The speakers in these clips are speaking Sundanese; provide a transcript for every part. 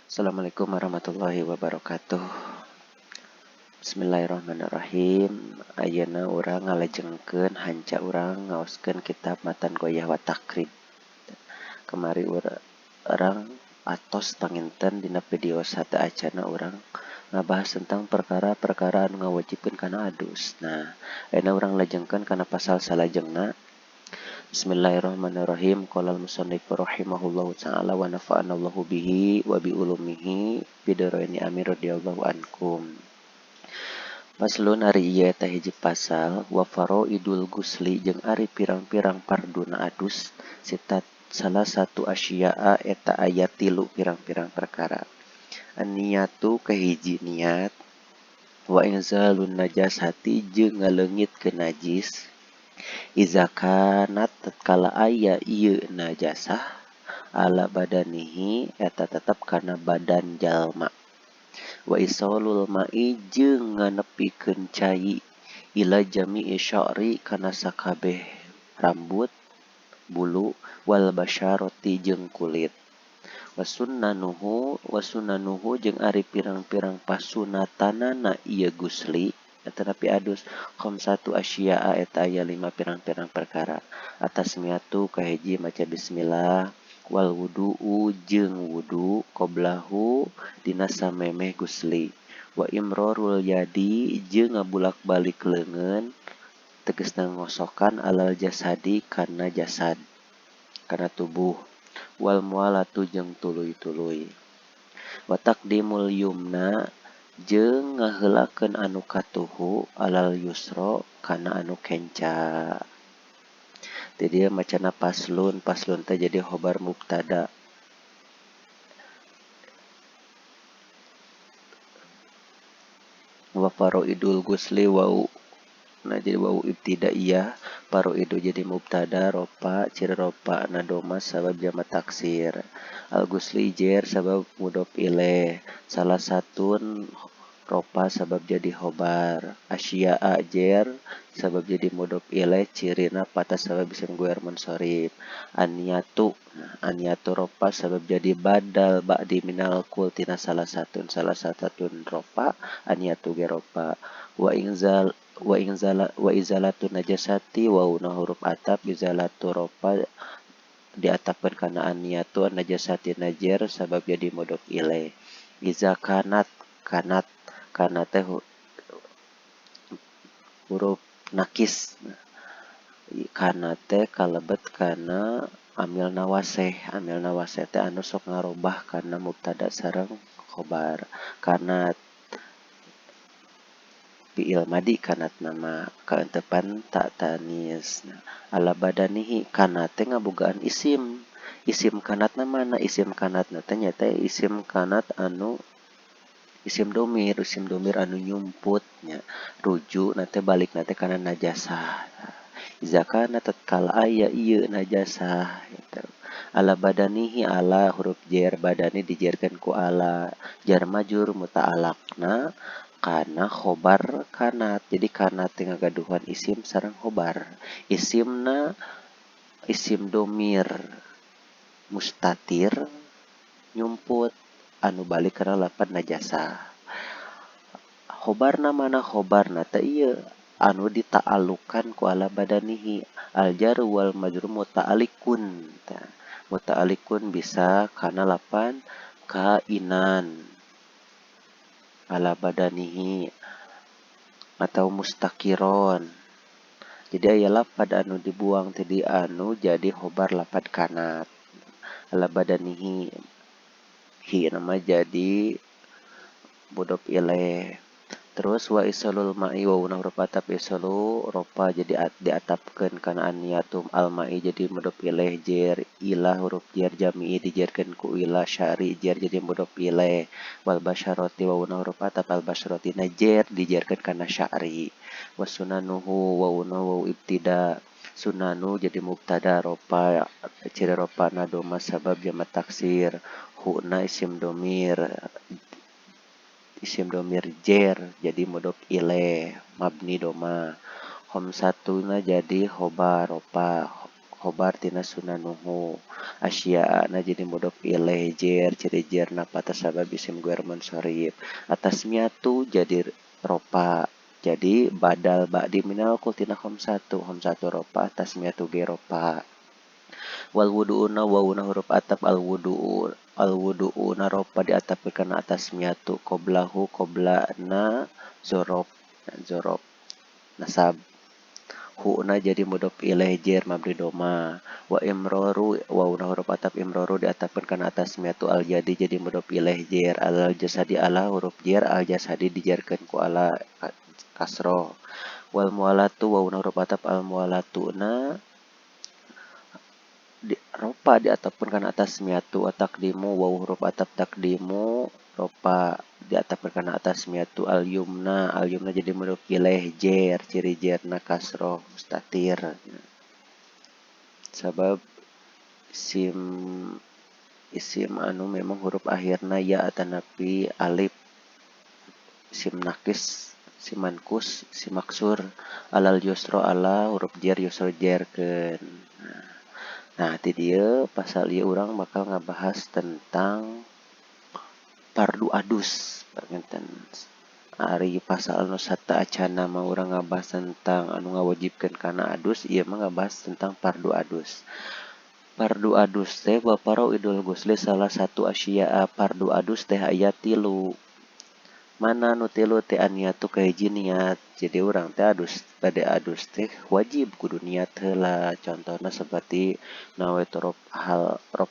Assalamualaikum warahmatullahi wabarakatuh. Bismillahirrahmanirrahim. Ayeuna urang ngalajengkeun hanca urang ngaoskeun kitab Matan Ghoyah wa Taqrib. Kamari urang atos panginten dina video sateuacanna urang ngabahas tentang perkara-perkara anu ngawajibkeun kana adus. Nah, ayeuna urang lajengkeun kana pasal salajengna. Bismillahirrahmanirrahim. Qala al-musannif rahimahullahu ta'ala wa nafa'ana Allahu bihi wa bi ulumihi bidaraini amin radhiyallahu ankum. Faslun ari ieu eta hiji pasal wa faraidul gusli jeung ari pirang-pirang farduna adus sitat salah satu asya'a eta aya tilu pirang-pirang perkara. An-niyatu kahiji niat wa inzalun najasati jeung ngaleungitkeun najis. Iza kanat tatkala aya ieu najasah ala badanihi eta tetep kana badan jalma. Wa isolul ma'i jeung nganepikeun cai ila jami'i sya'ri kana sakabeh rambut, bulu, wal basyarati jeung kulit. Wa sunnanuhu jeung ari pirang-pirang pasunatanana ieu gusli tetapi adus khamsatu asya'a eta aya lima pirang-pirang perkara. Atasmiyatu kahiji maca bismillah wal wudu'u jeung wudu qoblahu dina samemeh gusli wa imrorul yadi jeung ngabulak-balik leungeun tegasna ngosokan alal jasadi kana jasad kana tubuh wal mualatu jeung tuluy-tuluy wa taqdimul yumna jeung ngaheulakeun anu katuhu alal yusra kana anu kenca. Jadi dia macana paslun, paslun teh jadi khobar mubtada. Wa faraidul gusli wau. Nah jadi wau ibtidaiyah, faraidu jadi mubtada ropa, ciri ropa na doma sabab jama taksir. Al gusli jer sabab mudhof ilaih. Salah satun ropa sabab jadi khobar. Asya'a jer sabab jadi mudhof ilaih cirina patah sabab isim guer munsorif. An-niyatu, nah, an-niyatu ropa sabab jadi badal ba'di minal kul tina salah satun, salah satun ropa, an-niyatu ge ropa. Wa inzal wa inzala wa izalatu najasati wa una huruf atap izalatu ropa diatapkeun kana an-niyatu an-najasati najer sabab jadi mudhof ilaih. Iza kanat kanat kana teh huruf nakis. Kana teh kalebet kana amil nawaseh. Amil nawaseh teh anu sok ngarobah kana mubtada sareng khobar. Kanat fi'il madi kanat nama kaentepan tak tanis. Nah, ala badanihi kana teh ngabogaan isim. Isim kanatna mana? Isim kanatna teh nyaeta isim kanat anu isim domir anu nyumput nya. Rujuk na teh balik na teh kana najasah. Iza kana tatkala aya ieu najasah gitu. Ala badanihi ala huruf jer badani dijerkeun ku ala jar majur muta'alaqna kana khobar kanat. Jadi kanat teh ngagaduhan isim sareng khobar. Isimna isim domir mustatir nyumput anu balik kana lapan najasah. Khobarna mana khobarna teh ieu anu dita'allukan ku ala badanihi al jar wal majrur muta'alliqun. Tah, muta'alliqun bisa kana lapan kainan ala badanihi atau mustaqiron. Jadi aya lapad anu dibuang tadi anu jadi khobar lapad kanat ala badanihi hi nama jadi mudhof ilaih. Terus wa isalul ma'i wa una huruf atap isalu ropa jadi diatapkeun kana an-niyatum al ma'i jadi mudhof ilaih jer ila huruf jer jami'i dijerkeun ku ila syari jer jadi mudhof ilaih wal basyarati wa una huruf atap al basyarati na jer dijerkeun kana syari wa sunanuhu wa una wa ibtida sunanu jadi mubtada ropa ciri ropa na doma sabab jama taksir huna isim domir jer jadi mudhof ilaih mabni doma khamsatuna jadi khobar ropa khobar tina sunanuhu asyaana jadi mudhof ilaih jer ciri jerna patah sabab isim ghair munsharif atasmiyatu jadi ropa jadi badal ba'di minal kul tina khamsatu khamsatu ropa tasmiyatu ge ropa wal wudu'una wawuna huruf atap al wudu'una ropa diatapkeun kana tasmiyatu qoblahu qoblana zorob zorob nasab huna jadi mudhof ilaih jer mabni doma wa imroru wawuna huruf atap imroru diatapkeun kana tasmiyatu al jadi jadi mudhof ilaih jer al jasadi ala huruf jer al jasadi dijarkeun ku ala kasroh wal mualatu wawuna huruf atap al mualatuna di ropa diatapkeun kana tasmiyatu wa taqdimu waw huruf atap taqdimu ropa diatapkeun kana tasmiyatu al yumna al yumna jadi mudhof ilaih jer ciri jerna kasroh mustatir sabab isim isim anu memang huruf akhirna ya atanapi alif isim nakis simankus simaksur alal yusro ala huruf jer yusro jerkeun. Nah, di dieu pasal ieu urang bakal ngabahas tentang fardu adus panginten. Ari pasal anu sateuacanna mah urang ngabahas tentang anu ngawajibkeun kana adus, ieu mah ngabahas tentang fardu adus. Fardu adus teh wa faraidul ghusli salah satu asya'a fardu adus teh aya tilu. Mana nu tilu teh aniatu kahiji niat. Jadi urang teh adus bade adus teh wajib kudu niat heula. Contohna seperti nawaitu rof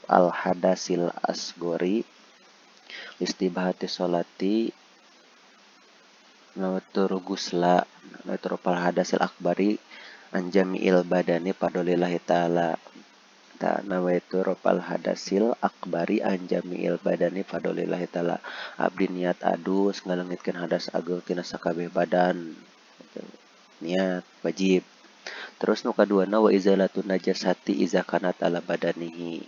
al hadasil asgori istibahati sholati nawaitu gusla nawaitu rof al hadasil akbari anjami'il badani fadlillahi ta'ala. Nawaitu rofal hadasil akbari anjami'il badani fadlillahi ta'ala. Abdi niat adus ngalengitkeun hadas ageng tina sakabeh badan. Niat wajib. Terus nu kaduana wa izalatun najasati iza kanat ala badanihi.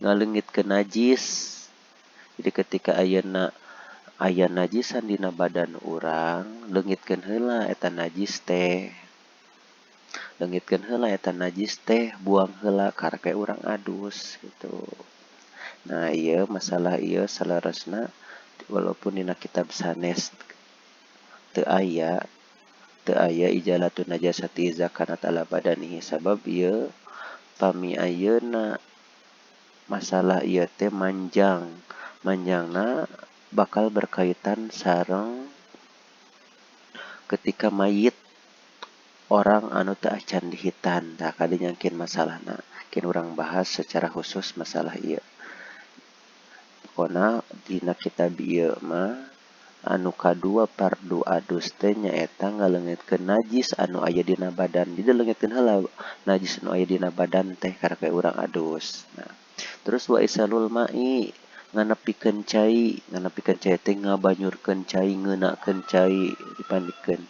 Ngalengitkeun najis. Jadi ketika ayeuna aya najisan dina badan urang, leungitkeun heula eta najis teh. Leungitkeun heula eta najis teh, buang heula karek urang adus gitu. Nah, ieu masalah ieu saleresna walaupun dina kitab sanes teu aya ijalatun najasati iza kanat ala badanihi sabab ieu pami ayeuna masalah ieu teh manjang. Manjangna bakal berkaitan sareng ketika mayit orang anu teu acan dihitan. Tah kadinya kin masalahna kin urang bahas secara khusus masalah ieu. Pokona dina kitab ieu mah anu kadua fardu adus teh nyaeta ngaleungitkeun najis anu aya dina badan. Jadi leungitkeun heula najis anu aya dina badan teh karek urang adus. Nah, terus wa isalul ma'i nganepikeun cai teh ngabanyurkeun cai, ngeunakeun cai dipandikeun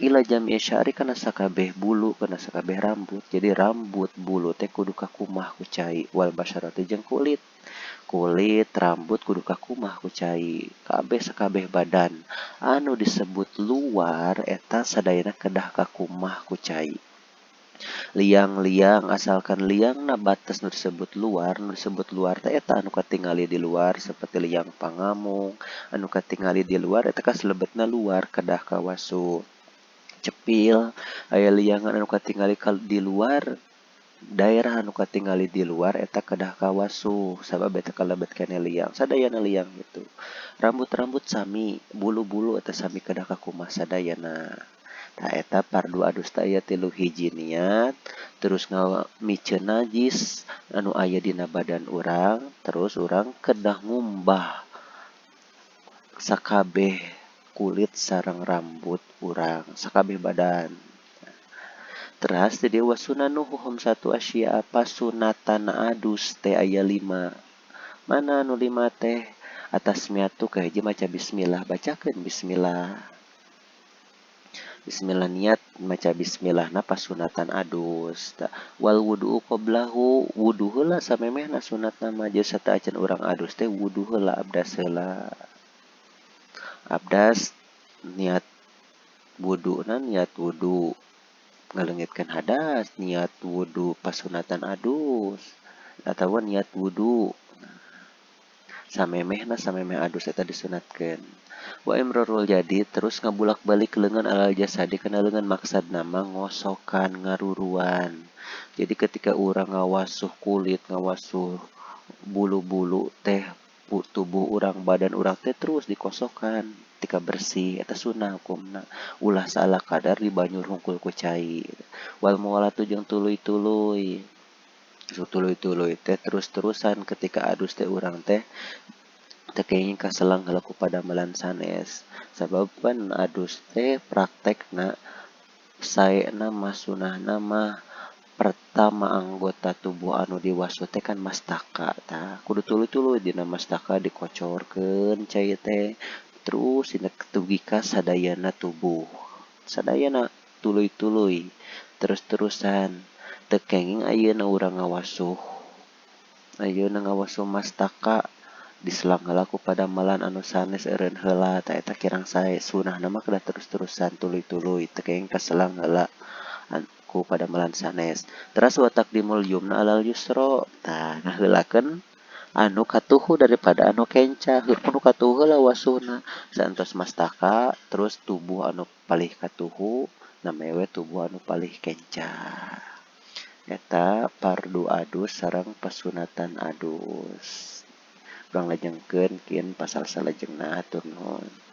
ila jami'i sya'ri kana sakabeh bulu, kana sakabeh rambut. Jadi rambut bulu teh kudu kakumah ku cai, wal basyarati jeung kulit. Kulit, rambut kudu kakumah ku cai. Kabeh sakabeh badan anu disebut luar eta sadayana kedah kakumah ku cai. Liang-liang asalkan liangna batas nu disebut luar, nu disebut luar teh eta anu katingali di luar seperti liang pangamung, anu katingali di luar eta kaslebetna luar kedah kawasu. Cepil aya liangan anu katingali di luar daerah anu katingali di luar eta kedah kawasu sabab eta kalebet keneh liang sadayana liang gitu. Rambut-rambut sami, bulu-bulu eta sami kedah kakumah sadayana. Tah eta fardu adus teh aya tilu hiji niat, terus ngamiceun najis anu aya dina badan urang, terus urang kedah ngumbah sakabeh kulit sareng rambut urang sakabeh badan. Teras di wa sunanuhu khamsatu asya apa sunatana adus teh aya 5. Mana anu 5 teh? Atasmiyatu kahiji maca bismillah, bacakeun bismillah. Bismillah niat maca bismillah na pasunatan adus. Wal wudu qoblahu wudu heula samemehna sunatna mah jeung sateuacan urang adus teh wudu heula abdas heula. Abdas niat wuduna niat wudu. ngaleungitkeun hadas, niat wudu pasunatan adus atawa niat wudu samemehna, samemeh adus eta disunatkeun. Wa imrarul yadi, terus ngabulak-balik leungeun, alal jasadi, kana leungeun, maksudna mah ngosokan, ngaruruan. Jadi ketika urang ngawasuh kulit, ngawasuh bulu-bulu teh, tubuh urang, badan urang teh terus dikosokan ketika bersih, eta sunnah hukumna. Ulah salah kadar dibanyur hungkul ku cai. Wal muwalatu, jeung tuluy-tuluy. Tuluy-tuluy teh terus-terusan ketika adus teh urang teh teu kenging kaselang heula ku padamelan sanes, sabab pan adus teh praktekna saena mah, sunahna mah, pertama anggota tubuh anu diwasuh teh kan mastaka. Tah, kudu tuluy-tuluy dina mastaka dikocorkeun cai teh terus dina dugi ka sadayana tubuh, sadayana tuluy-tuluy, terus-terusan. Teu kenging ayeuna urang ngawasuh, ayeuna ngawasuh mastaka diselang heula ku padamelan anu sanes, eureun heula. Tah, eta kirang sae. Sunahna mah kedah terus-terusan, tuluy-tuluy, teu kenging kaselang heula ku padamelan sanes. Teras wa taqdimul yumna alal yusra, tah, ngaheulakeun anu katuhu daripada anu kenca. Kudu katuhu heula wasuhna. Saentos mastaka, terus tubuh anu palih katuhu, namanya we tubuh anu palih kenca. Eta fardu adus sareng pasunatan adus. Urang lajengkeun kin pasal salajengna. Hatur nuhun.